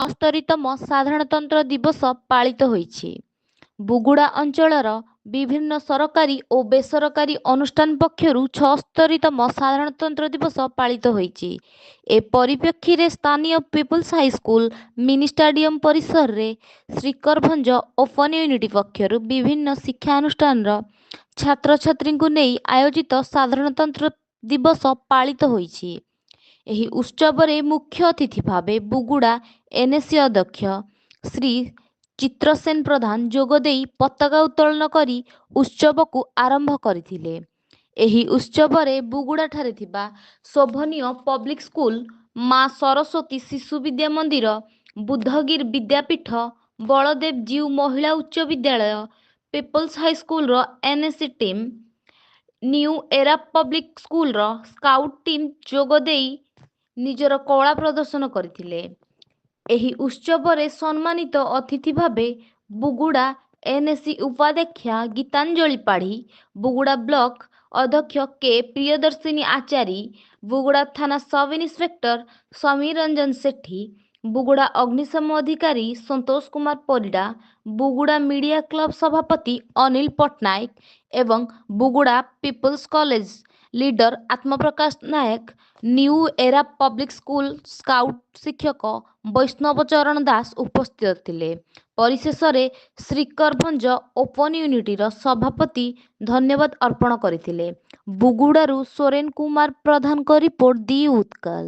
69ତମ ସାଧାରଣତନ୍ତ୍ର ଦିବସ ପାଳିତ ହୋଇଛି। ବୁଗୁଡ଼ା ଅଞ୍ଚଳର ବିଭିନ୍ନ ସରକାରୀ ଓ ବେସରକାରୀ ଅନୁଷ୍ଠାନ ପକ୍ଷରୁ 76ତମ ସାଧାରଣତନ୍ତ୍ର ଦିବସ ପାଳିତ ହୋଇଛି। ଏ ପରିପ୍ରେକ୍ଷୀରେ ସ୍ଥାନୀୟ people's high school mini stadium ପରିସରରେ ଶ୍ରୀକରଭଞ୍ଜ ଓପନ୍ ୟୁନିଟି ପକ୍ଷରୁ ବିଭିନ୍ନ ଶିକ୍ଷାନୁଷ୍ଠାନର ଛାତ୍ରଛାତ୍ରୀଙ୍କୁ ନେଇ ଆୟୋଜିତ ସାଧାରଣତନ୍ତ୍ର ଦିବସ ପାଳିତ ହୋଇଛି। ଏହି ଉତ୍ସବରେ ମୁଖ୍ୟ ଅତିଥି ଭାବେ ବୁଗୁଡ଼ା ଏନ୍ଏସି ଅଧ୍ୟକ୍ଷ ଶ୍ରୀ ଚିତ୍ରସେନ ପ୍ରଧାନ ଯୋଗଦେଇ ପତାକା ଉତ୍ତୋଳନ କରି ଉତ୍ସବକୁ ଆରମ୍ଭ କରିଥିଲେ। ଏହି ଉତ୍ସବରେ ବୁଗୁଡ଼ାଠାରେ ଥିବା ଶୋଭନୀୟ ପବ୍ଲିକ ସ୍କୁଲ, ମା ସରସ୍ୱତୀ ଶିଶୁ ବିଦ୍ୟା ମନ୍ଦିର, ବୁଦ୍ଧଗିରି ବିଦ୍ୟାପୀଠ, ବଳଦେବ ଜୀଉ ମହିଳା ଉଚ୍ଚ ବିଦ୍ୟାଳୟ, ପିପୁଲ୍ସ ହାଇସ୍କୁଲର NAC team, new era public ସ୍କୁଲର ସ୍କାଉଟ ଟିମ୍ ଯୋଗଦେଇ ନିଜର କଳା ପ୍ରଦର୍ଶନ କରିଥିଲେ। ଏହି ଉତ୍ସବରେ ସମ୍ମାନିତ ଅତିଥି ଭାବେ ବୁଗୁଡ଼ା ଏନ୍ଏସି ଉପାଧ୍ୟକ୍ଷା ଗୀତାଞ୍ଜଳି ପାଢ଼ୀ, ବୁଗୁଡ଼ା ବ୍ଲକ ଅଧ୍ୟକ୍ଷ କେ ପ୍ରିୟଦର୍ଶିନୀ ଆଚାରୀ, ବୁଗୁଡ଼ା ଥାନା ସବ୍ ଇନ୍ସପେକ୍ଟର ସମୀର ରଞ୍ଜନ ସେଠୀ, ବୁଗୁଡ଼ା ଅଗ୍ନିଶମ ଅଧିକାରୀ ସନ୍ତୋଷ କୁମାର ପରିଡ଼ା, ବୁଗୁଡ଼ା ମିଡିଆ କ୍ଲବ ସଭାପତି ଅନିଲ ପଟ୍ଟନାୟକ ଏବଂ Buguda people's college leader Atmaprakash Nayak, new era public school scout ଶିକ୍ଷକ ବୈଷ୍ଣବ ଚରଣ ଦାସ ଉପସ୍ଥିତ ଥିଲେ। ପରିଶେଷରେ ଶ୍ରୀକରଭଞ୍ଜ ଓପନ୍ ୟୁନିଟିର ସଭାପତି ଧନ୍ୟବାଦ ଅର୍ପଣ କରିଥିଲେ। ବୁଗୁଡ଼ାରୁ ସୋରେନ କୁମାର ପ୍ରଧାନଙ୍କ ରିପୋର୍ଟ, ଦି ଉତ୍କଳ।